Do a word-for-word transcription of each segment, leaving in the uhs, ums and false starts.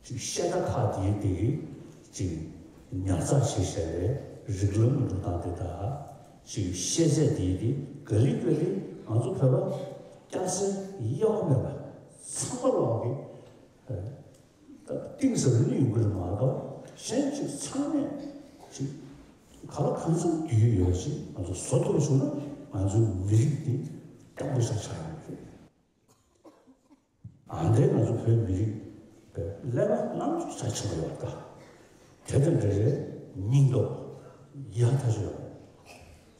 ཅིག་བཤད་གྲྭ་ཁག་དེའི་དེ་གི་ཅིག་ཉར་ཚགས་བྱས་བཞག་པའི་རིགས་ལམ་གྱི་འགྲོ་སྟངས་དེ་དག་ཅིག་བཤད་ཚད་དེའི་དེ་ག་ལེ་ག་ལེ་ང་ཚོ་བོད་པ་སྐྱ་སེར་དབྱེ་བ་མེད་པ་ཚང་མ་ལོག་གི་གཏིང་ཟབ་ནས་ཡོང་གི་རེད་མ་གཏོགས་གཞན་ཅིག་ཚང་མས་ཅིག་ག་ལ་གང་འཚམ་རྒྱུས་ཡོད་ཅིག་ང་ཚོ་བཟོ་ཐུབ་བྱུང་ན་ང་ཚོའི་མི་རིགས་དེ་སྐྱོ་པོ་ཞིག་ཆགས་ཡོང་གི་རེད། ཨ་འདྲའི་ང་ཚོ་བོད་མི་རིགས་པའི་ཀླད་པ་རྣམ་དཔྱོད་རྒྱ་ཆེན་པོ་ཡོད་ད། དེ་དང་འབྲེལ་བའི་སྙིང་སྟོབས་ཡག་ཐག་ཆོད་ཡོད།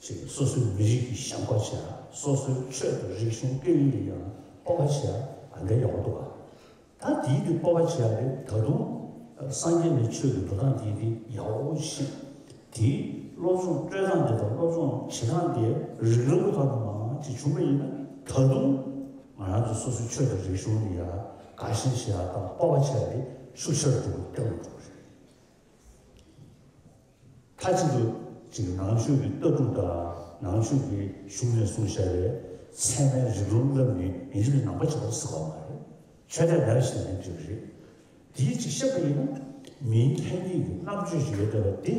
ཅིག་སོ་སོའི་མི་རིགས་ཀྱི་ཞེན་ཁོག་བྱེད་ཡ། སོ་སོའི་ཆོས་དང་རིག་གཞུང་སྐད་ཡིག་ལ་ཡང་སྤོབས་པ་བྱེད་ཡ་ཨ་འདྲའི་ཡག་པོ་འདུག་ག་ད་དེའི་དུས་སྤོབས་པ་བྱེད་ཡ་རེད། ད་དུང་སངས་རྒྱས་ནས་ཆོས་ཀྱི་འགྲོ་སྟངས་དེའི་དུས་ཡག་པོ་ཤེས། དེའི་སློབ་སྦྱོང་སྤྲོད་སྟངས་དེ་དང་སློབ་སྦྱོང་བྱེད་སྟངས་དེ་རིགས་ལམ་གྱི་ཐོག་ནས་མང་ཅིག་བྱུང་བ་ཡིན་ན་ད་དུང་ང་རང་ཚོ་སོ་སོའི་ཆོས་དང་རིག་གཞུང་ལ་ཡ་དགའ་ཞེན་བྱེད་ཡ་དང་སྤོབས་པ་བྱེད་ཡ་དེ་ཤུགས་ཆེ་རུ་འགྲོ་གི་སྐྱོ་རུ་འགྲོ་གི་རེད། མཐའ་གཅིག་ཏུ་ཅིག་ནང་ཆོས་ཀྱི་ལྟ་གྲུབ་དང་ནང་ཆོས་ཀྱི་གཞུང་ནས་གསུངས་བཞག་པའི་ཚད་མའི་རིགས་ལམ་བསླབ་ནས་ཡིན་གཅིག་མིན་གཅིག་ནང་པ་བྱེད་པ་ཟེར་བ་མ་རེད། ཆོས་དད་མེད་པ་ཞིག་ཡིན་འགྲིག་གི་རེད། དེའི་ཅིག་བཤད་པ་ཡིན་ན་མིའི་ལྷན་སྐྱེས་ཀྱི་རྣམ་དཔྱོད་ཅིག་ཡོད་བསྡད་པ་དེ་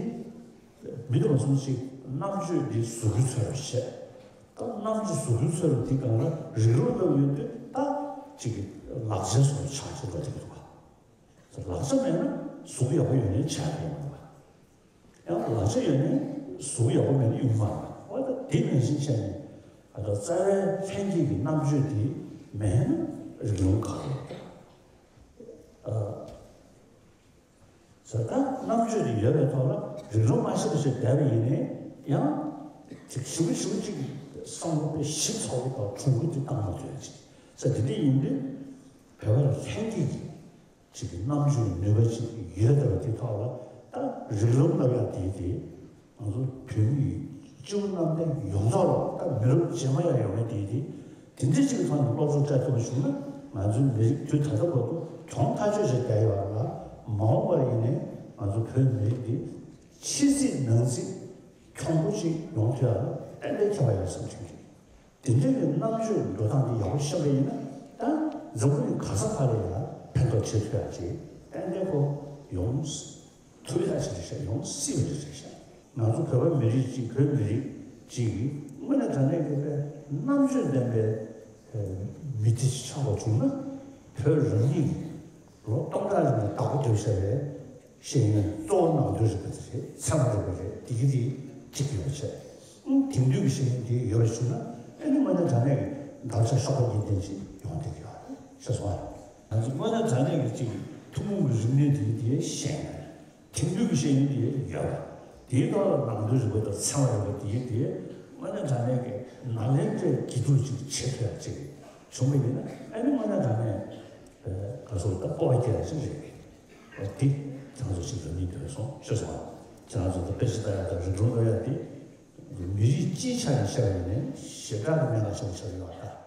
མི་དེ་མ་སོང་ཅིག་རྣམ་དཔྱོད་འདི་གཟུགས་ཀྱི་ཚོད་རུ་བྱས། ད་རྣམ་དཔྱོད་གཟུགས་ཀྱི་ཚོད་རུ་དེ་གང་ལ་རིགས་ལམ་བསླབ་ཡོད་དུས་ད་ཅིག་གི་ལག་ཆ་བཟོ་ཆགས་ཅིག་འགྲོ་བསྡད་ཀྱི་འདུག་ག་ལག་ཆ་མེད་ན་གཟུགས་ཡག་པོ་ཡོད་ནའི་བྱ་ཡག་ཡོད་མ་རེད། ཡང་ལག་ཆ་ཡོད་ནའི་གཟུགས་ཡག་པོ་མེད་ན་ཡོང་མ་རེད། འོ་ད་དེ་ནང་བཞིན་བྱས་ནས་ཨ་ད་རྩ་བའི་ལྷན་སྐྱེས་ཀྱི་རྣམ་དཔྱོད་དེ་མེད་ན་རིགས་ལམ་ག་རེ་ཡོད། ཨ་ཟེར་ད་རྣམ་དཔྱོད་དེ་ཡོད་པའི་ཐོག་ལ་རིགས་ལམ་མ་ཤེས་པ་ཞིག་བསྡད་པ་ཡིན་ནའི་ཡང་ཅིག་ཞིབ་པོ་ཞིབ་པོ་ཅིག་བསམ་བློ་དཔེ་ཞིབ་ཚགས་པོ་དང་གྲུང་པོ་དེ་བཏང་མ་ཐུབ་ཡ་ཅིག་ཟེར་དེ་འདྲ་ཡིན་དུས་བོད་པ་ལ་ལྷན་སྐྱེས་ཀྱི་ཅིག་གི་རྣམ་དཔྱོད་ཀྱི་ནུས་པ་ཅིག་ཡོད་བསྡད་པ་དེ་ཐོག་ལ་ད་རིགས་ལམ་བསླབ་ཡག་དེ་དེ་ང་ཚོ་བོད་མི་ཡི་སྤྱི་བོ་གནམ་བསྟན་ཡོངས་རྫོགས་ལ་ད་མི་རབས་རྗེས་མ་ཡང་ཡོང་མཁན་དེ་དེ་དེ་འདྲ་ཅིག་གི་ཐོག་ནས་སློབ་གསོ་སྤྲད་ཐུབ་པ་བྱུང་ན་ང་ཚོའི་མི་རིགས་དུས་ད་ལྟ་བར་དུ་གྱོང་ཐག་ཆོད་ཅིག་བསྡད་ཡོད་ལ་མ་འོངས་པར་ཡིན་ནའི་ང་ཚོ་བོད་མི་རིགས་འདི་ཕྱི་གཟིགས་ནང་གཟིགས་གྱོང་པོ་ཅིག་ཡོང་ཐུབ་ཡག་ལ་ཏན་ཏན་ཁྱད་པར་ཡོད་བསམ་གྱི་ཡོད། དེ་འདྲའི་གི་རྣམ་དཔྱོད་འགྲོ་སྟངས་འདི་ཡག་པོ་ཤེས་པ་ཡིན་ན་ད་འཛམ་བུ་གླིང་ག་ས་ག་ལ་ཡང་ཕན་ཐོགས་བྱེད་ཐུབ་ཡག་ཅིག་ཏན་ཏན་ཁོ་ཡོང་ཐུབ་ཡག་ཅིག་རེད་ཤག་ཡོང་སྲིད་པ་ཅིག་རེད་ཤག་ང་ཚོ་བོད་པ་མི་རིགས་གཅིག་བོད་མི་རིགས་གཅིག་གིས་དངོས་གནས་དྲང་གནས་ཀྱི་དཔེ་རྣམ་དཔྱོད་ལྡན་པའི་མི་སྡེ་ཅིག་ཆགས་པ་བྱུང་ན་བོད་རང་ཉིད་ལོ་སྟོང་ཕྲག་རིང་ལ་བདག་པོ་སྡོད་བཞག་པའི་ཤེས་ཡོན་གཙོ་བོ་ནང་དོན་རིག་པ་དེ་རེད། ཚད་མ་རིག་པ་རེད། དེ་གི་དེ་གཅིག་ཡོད་བྱས། ཨང་དེང་དུས་ཀྱི་ཤེས་ཡོན་དེ་ཡོད་པ་བྱུང་ན་ཨ་ནི་དངོས་གནས་དྲང་གནས་ཀྱི་བདག་ཆ་གཤོག་པ་གཉིས་ལྡན་ཅིག་ཡོང་བསྡད་ཀྱི་ཡོད་རེད་ཤེས་སོང་ཨ། ང་ཚོ་དངོས་གནས་དྲང་གནས་ཀྱི་ཅིག་ཐུན་མོང་གི་རིག་གནས་དེ་དེ་ཤེས་ཡོན་རེད། དེང་དུས་ཀྱི་ཤེས་ཡོན་དེ་ཡོད་རེད། དེའི་ཐོག་ལ་ནང་དོན་རིག་པ་དང་ཚན་རིག་པ་དེ་དེ་དངོས་གནས་དྲང་གནས་ཀྱི་ནཱ་ལེནྡྲའི་དགེ་ཕྲུག་ཅིག་བྱེད་ཐུབ་ཡག་ཅིག་བྱུང་བ་ཡིན་ན་ཨ་ནི་དངོས་གནས་དྲང་གནས་ག་སོགས་ད་སྤོབས་པ་སྐྱེ་ཡག་ཅིག་རེད། འོ་དེ་ཁྱེད་རང་ཚོ་ཞིག་ལ་མི་འདོད་སོང་ཤོད་སོང་། ཁྱེད་རང་ཚོ་ད་དཔེ་ཆ་ལྟ་ཡག་དང་རིག་གྲོང་ལྟ་ཡག་དེ་མི་རིགས་སྤྱིའི་ཆ་ནས་བཤད་པ་ཡིན་ནའི་ཞེ་དྲག་གི་གནད་འགག་ཆེན་པོ་ཆགས་ཡོད་པ་ད་